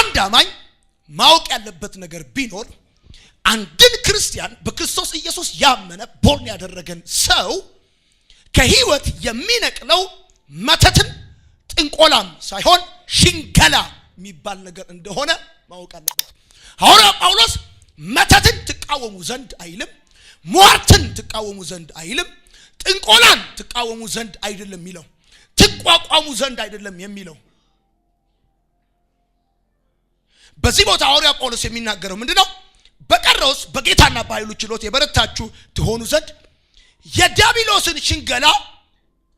አንድ አማኝ ማወቅ ያለበት ነገር ቢኖር አንድን ክርስቲያን በክርስቶስ ኢየሱስ ያመነ born ያደረገን ሰው ከህይወት የሚነቅለው መተትን ጥንቆላም ሳይሆን ሽንገላ የሚባል ነገር እንደሆነ ማወቅ አለበት። ሐዋርያው ጳውሎስ መተትን ትቃወሙ ዘንድ አይልም፣ ሟርትን ትቃወሙ ዘንድ አይልም፣ ጥንቆላን ትቃወሙ ዘንድ አይደለም የሚለው፣ ትቋቋሙ ዘንድ አይደለም የሚለው። በዚህ ቦታ ሐዋርያው ጳውሎስ የሚናገረው ምንድነው? በቀረውስ በጌታና በኃይሉ ችሎት የበረታችሁ ትሆኑ ዘንድ የዲያብሎስን ሽንገላ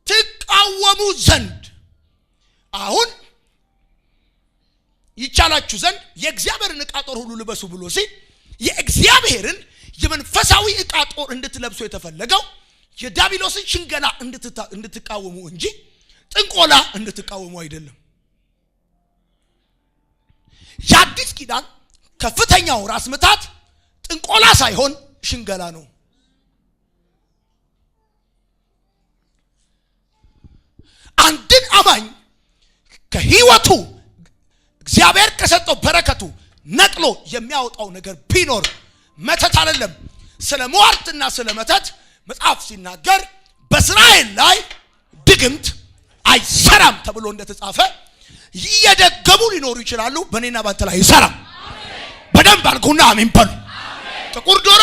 ትቃወሙ ዘንድ አሁን ይቻላችሁ ዘንድ የእግዚአብሔርን ዕቃ ጦር ሁሉ ልበሱ ብሎ ሲል የእግዚአብሔርን የመንፈሳዊ ዕቃ ጦር እንድትለብሱ የተፈለገው የዲያብሎስን ሽንገላ እንድትቃወሙ እንጂ ጥንቆላ እንድትቃወሙ አይደለም። የአዲስ ኪዳን ከፍተኛው ራስ ምታት ጥንቆላ ሳይሆን ሽንገላ ነው። አንድን አማኝ ከህይወቱ እግዚአብሔር ከሰጠው በረከቱ ነቅሎ የሚያወጣው ነገር ቢኖር መተት አይደለም። ስለ ሟርትና ስለ መተት መጽሐፍ ሲናገር በእስራኤል ላይ ድግምት አይሰራም ተብሎ እንደተጻፈ እየደገሙ ሊኖሩ ይችላሉ። በእኔና ባንተ ላይ አይሰራም። በደንብ አድርጉና አሜን በሉ። ጥቁር ዶሮ፣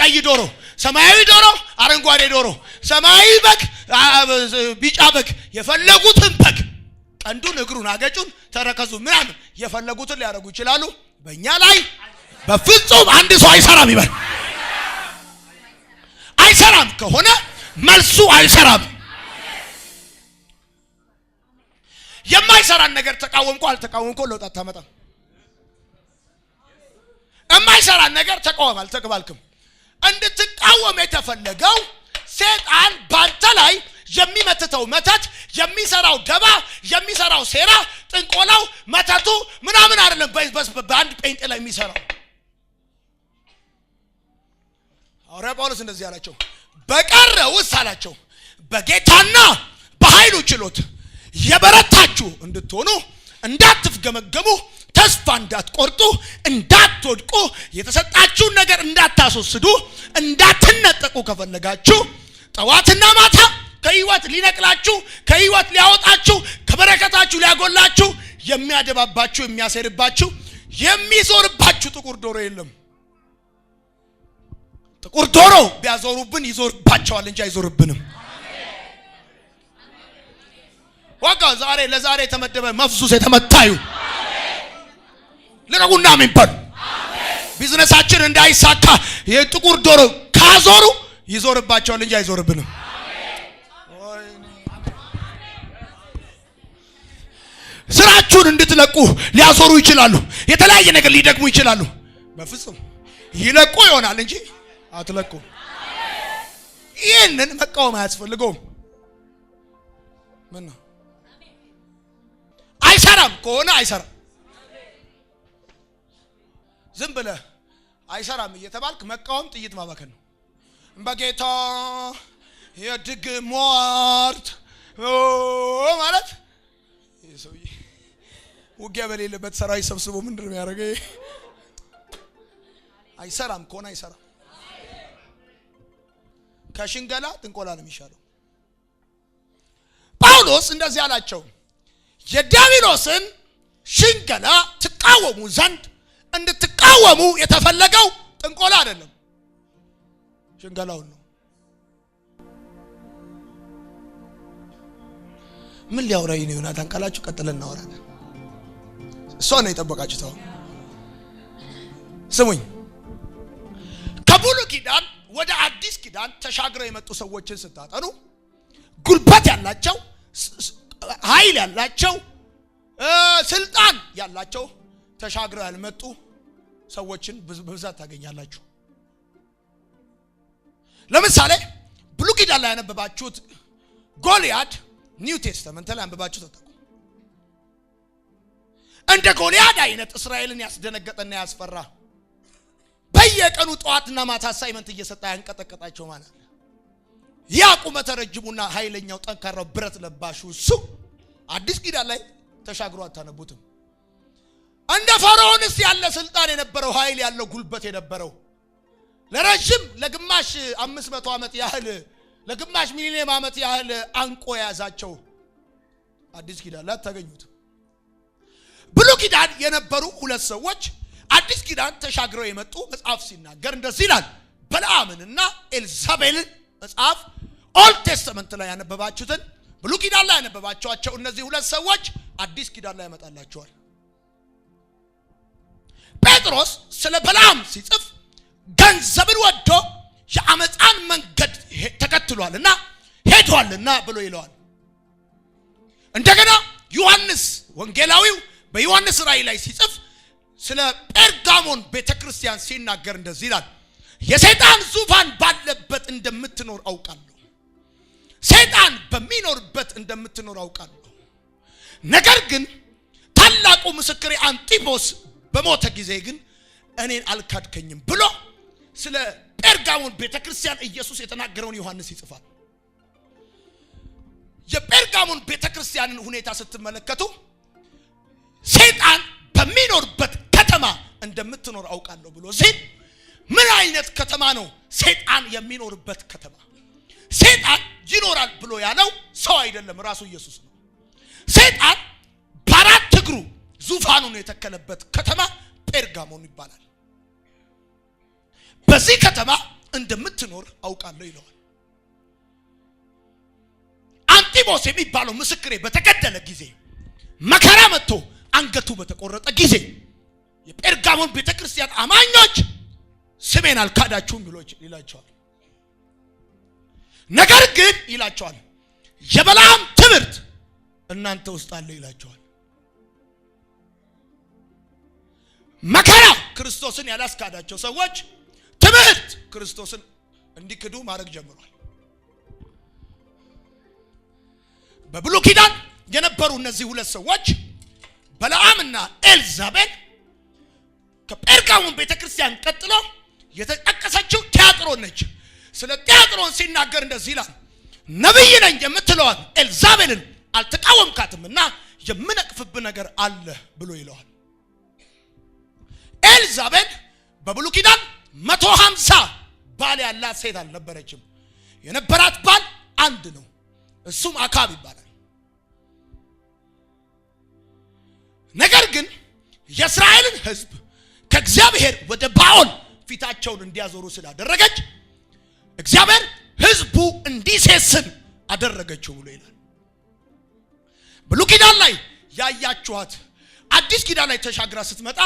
ቀይ ዶሮ፣ ሰማያዊ ዶሮ፣ አረንጓዴ ዶሮ፣ ሰማያዊ በግ፣ ቢጫ በግ፣ የፈለጉትን በግ ቀንዱን፣ እግሩን፣ አገጩን፣ ተረከዙ ምናምን የፈለጉትን ሊያደርጉ ይችላሉ። በእኛ ላይ በፍጹም አንድ ሰው አይሰራም ይበል። አይሰራም ከሆነ መልሱ አይሰራም። የማይሰራን ነገር ተቃወምኮ አልተቃወምኮ ለውጥ አታመጣም። የማይሰራን ነገር ተቃወም አልተቀባልክም። እንድትቃወም የተፈለገው ሴጣን ባንተ ላይ የሚመትተው መተት፣ የሚሰራው ደባ፣ የሚሰራው ሴራ፣ ጥንቆላው፣ መተቱ ምናምን አይደለም። በአንድ ጴንጤ ላይ የሚሰራው ሐዋርያ ጳውሎስ እንደዚህ አላቸው፣ በቀረውስ አላቸው በጌታና በኃይሉ ችሎት የበረታችሁ እንድትሆኑ እንዳትፍገመገሙ፣ ተስፋ እንዳትቆርጡ፣ እንዳትወድቁ፣ የተሰጣችሁን ነገር እንዳታስወስዱ፣ እንዳትነጠቁ ከፈለጋችሁ ጠዋትና ማታ ከህይወት ሊነቅላችሁ፣ ከህይወት ሊያወጣችሁ፣ ከበረከታችሁ ሊያጎላችሁ የሚያደባባችሁ፣ የሚያሴርባችሁ፣ የሚዞርባችሁ ጥቁር ዶሮ የለም። ጥቁር ዶሮ ቢያዞሩብን ይዞርባቸዋል እንጂ አይዞርብንም። ዋጋ ዛሬ ለዛሬ የተመደበ መፍሱስ የተመታዩ ልቀቁና አሜን በሉ። ቢዝነሳችን እንዳይሳካ የጥቁር ዶሮ ካዞሩ ይዞርባቸዋል እንጂ አይዞርብንም። ስራችሁን እንድትለቁ ሊያዞሩ ይችላሉ። የተለያየ ነገር ሊደግሙ ይችላሉ። በፍጹም ይለቁ ይሆናል እንጂ አትለቁ። ይህንን መቃወም አያስፈልገውም። ምን ነው አይሰራም ከሆነ አይሰራም። ዝም ብለህ አይሰራም እየተባልክ መቃወም ጥይት ማባከን ነው። በጌታ የድግ ሟርት ማለት ይህ ሰውዬ ውጊያ በሌለበት ሰራዊት ሰብስቦ ምንድን ነው የሚያደርገው? አይሰራም ከሆነ አይሰራም። ከሽንገላ ጥንቆላ ነው የሚሻለው። ጳውሎስ እንደዚህ አላቸው፣ የዲያብሎስን ሽንገላ ትቃወሙ ዘንድ እንድትቃወሙ የተፈለገው ጥንቆላ አይደለም፣ ሽንገላውን ነው። ምን ሊያወራኝ ነው ዮናታን ካላችሁ ቀጥለን እናወራለን። እሷ ነው የጠበቃችሁት። አሁን ስሙኝ። ከብሉይ ኪዳን ወደ አዲስ ኪዳን ተሻግረው የመጡ ሰዎችን ስታጠኑ ጉልበት ያላቸው፣ ኃይል ያላቸው፣ ስልጣን ያላቸው ተሻግረው ያልመጡ ሰዎችን በብዛት ታገኛላችሁ። ለምሳሌ ብሉይ ኪዳን ላይ ያነበባችሁት ጎልያድ New Testament ላይ አንብባችሁ ተጠቁ። እንደ ጎልያድ አይነት እስራኤልን ያስደነገጠና ያስፈራ በየቀኑ ጠዋትና ማታ assignment እየሰጠ ያንቀጠቀጣቸው ማለት ነው። ያ ቁመተ ረጅሙና ኃይለኛው ጠንካራው ብረት ለባሹ እሱ አዲስ ኪዳን ላይ ተሻግሮ አታነቡትም። እንደ ፈርዖንስ ያለ ስልጣን የነበረው ኃይል ያለው ጉልበት የነበረው ለረጅም ለግማሽ 500 ዓመት ያህል ለግማሽ ሚሊኒየም ዓመት ያህል አንቆ የያዛቸው አዲስ ኪዳን ላይ አታገኙት። ብሉይ ኪዳን የነበሩ ሁለት ሰዎች አዲስ ኪዳን ተሻግረው የመጡ መጽሐፍ ሲናገር እንደዚህ ይላል። በለዓምንና ኤልዛቤልን መጽሐፍ Old Testament ላይ ያነበባችሁትን ብሉይ ኪዳን ላይ ያነበባችኋቸው እነዚህ ሁለት ሰዎች አዲስ ኪዳን ላይ ያመጣላቸዋል። ጴጥሮስ ስለ በለዓም ሲጽፍ ገንዘብን ወዶ የአመፃን መንገድ ተከትሏልና ሄዷልና ብሎ ይለዋል። እንደገና ዮሐንስ ወንጌላዊው በዮሐንስ ራእይ ላይ ሲጽፍ ስለ ጴርጋሞን ቤተክርስቲያን ሲናገር እንደዚህ ይላል። የሰይጣን ዙፋን ባለበት እንደምትኖር አውቃለሁ። ሰይጣን በሚኖርበት እንደምትኖር አውቃለሁ። ነገር ግን ታላቁ ምስክሬ አንጢጶስ በሞተ ጊዜ ግን እኔን አልካድከኝም ብሎ ስለ ጴርጋሞን ቤተክርስቲያን ኢየሱስ የተናገረውን ዮሐንስ ይጽፋል። የጴርጋሞን ቤተክርስቲያንን ሁኔታ ስትመለከቱ ሰይጣን በሚኖርበት ከተማ እንደምትኖር አውቃለሁ ብሎ ሲል ምን አይነት ከተማ ነው ሰይጣን የሚኖርበት ከተማ? ሰይጣን ይኖራል ብሎ ያለው ሰው አይደለም፣ ራሱ ኢየሱስ ነው። ሰይጣን በአራት እግሩ ዙፋኑን የተከለበት ከተማ ጴርጋሞን ይባላል። በዚህ ከተማ እንደምትኖር አውቃለሁ ይለዋል። አንጢቦስ የሚባለው ምስክሬ በተገደለ ጊዜ መከራ መጥቶ አንገቱ በተቆረጠ ጊዜ የጴርጋሞን ቤተክርስቲያን አማኞች ስሜን አልካዳችሁም ይላቸዋል። ነገር ግን ይላቸዋል የበለዓም ትምህርት እናንተ ውስጥ አለ ይላቸዋል። መከራ ክርስቶስን ያላስካዳቸው ሰዎች ትምህርት ክርስቶስን እንዲክዱ ማድረግ ጀምሯል። በብሉይ ኪዳን የነበሩ እነዚህ ሁለት ሰዎች በለዓምና ኤልዛቤል ከጴርጋሞን ቤተክርስቲያን ቀጥሎ የተጠቀሰችው ቲያጥሮን ነች። ስለ ቲያጥሮን ሲናገር እንደዚህ ይላል። ነብይ ነኝ የምትለዋን ኤልዛቤልን አልተቃወምካትምና የምነቅፍብህ ነገር አለ ብሎ ይለዋል። ኤልዛቤል በብሉይ ኪዳን 150 ባል ያላት ሴት አልነበረችም። የነበራት ባል አንድ ነው፣ እሱም አካብ ይባላል። ነገር ግን የእስራኤልን ሕዝብ ከእግዚአብሔር ወደ ባኦል ፊታቸውን እንዲያዞሩ ስላደረገች እግዚአብሔር ሕዝቡ እንዲሴስን አደረገችው ብሎ ይላል። ብሉይ ኪዳን ላይ ያያችኋት አዲስ ኪዳን ላይ ተሻግራ ስትመጣ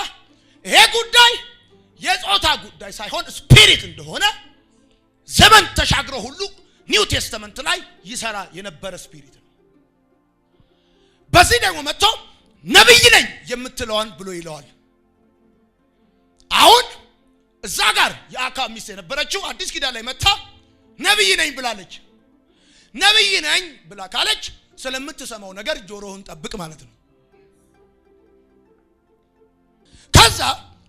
ይሄ ጉዳይ የጾታ ጉዳይ ሳይሆን spirit እንደሆነ ዘመን ተሻግሮ ሁሉ New Testament ላይ ይሰራ የነበረ spirit ነው። በዚህ ደግሞ መጥቶ ነብይ ነኝ የምትለዋን ብሎ ይለዋል። አሁን እዛ ጋር የአካብ ሚስት የነበረችው አዲስ ኪዳን ላይ መጥታ ነብይ ነኝ ብላለች። ነብይ ነኝ ብላ ካለች ስለምትሰማው ነገር ጆሮህን ጠብቅ ማለት ነው። ከዛ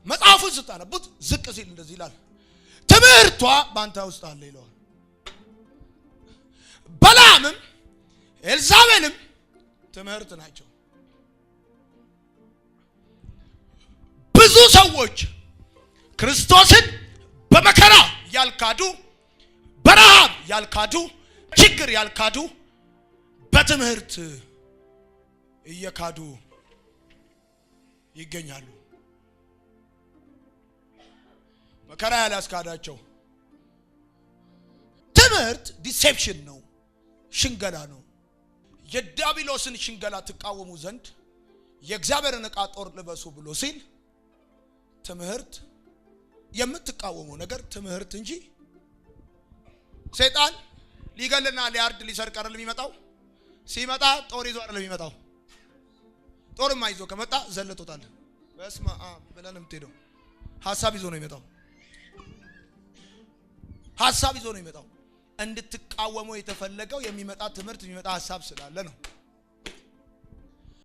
መጽሐፉን ስታነቡት ዝቅ ሲል እንደዚህ ይላል፣ ትምህርቷ በአንተ ውስጥ አለ ይለዋል። በለዓምም ኤልዛቤልም ትምህርት ናቸው። ብዙ ሰዎች ክርስቶስን በመከራ ያልካዱ፣ በረሃብ ያልካዱ፣ ችግር ያልካዱ በትምህርት እየካዱ ይገኛሉ። መከራ ያላስካዳቸው ትምህርት deception ነው፣ ሽንገላ ነው። የዲያብሎስን ሽንገላ ትቃወሙ ዘንድ የእግዚአብሔርን ዕቃ ጦር ልበሱ ብሎ ሲል ትምህርት የምትቃወመው ነገር ትምህርት እንጂ ሰይጣን ሊገልና ሊያርድ ሊሰርቅ አይደለም የሚመጣው። ሲመጣ ጦር ይዞ አይደለም የሚመጣው። ጦርማ ይዞ ከመጣ ዘለቶታል። በስመ አብ ብለን የምትሄደው ሐሳብ ይዞ ነው የሚመጣው። ሐሳብ ይዞ ነው የሚመጣው። እንድትቃወመው የተፈለገው የሚመጣ ትምህርት የሚመጣ ሐሳብ ስላለ ነው።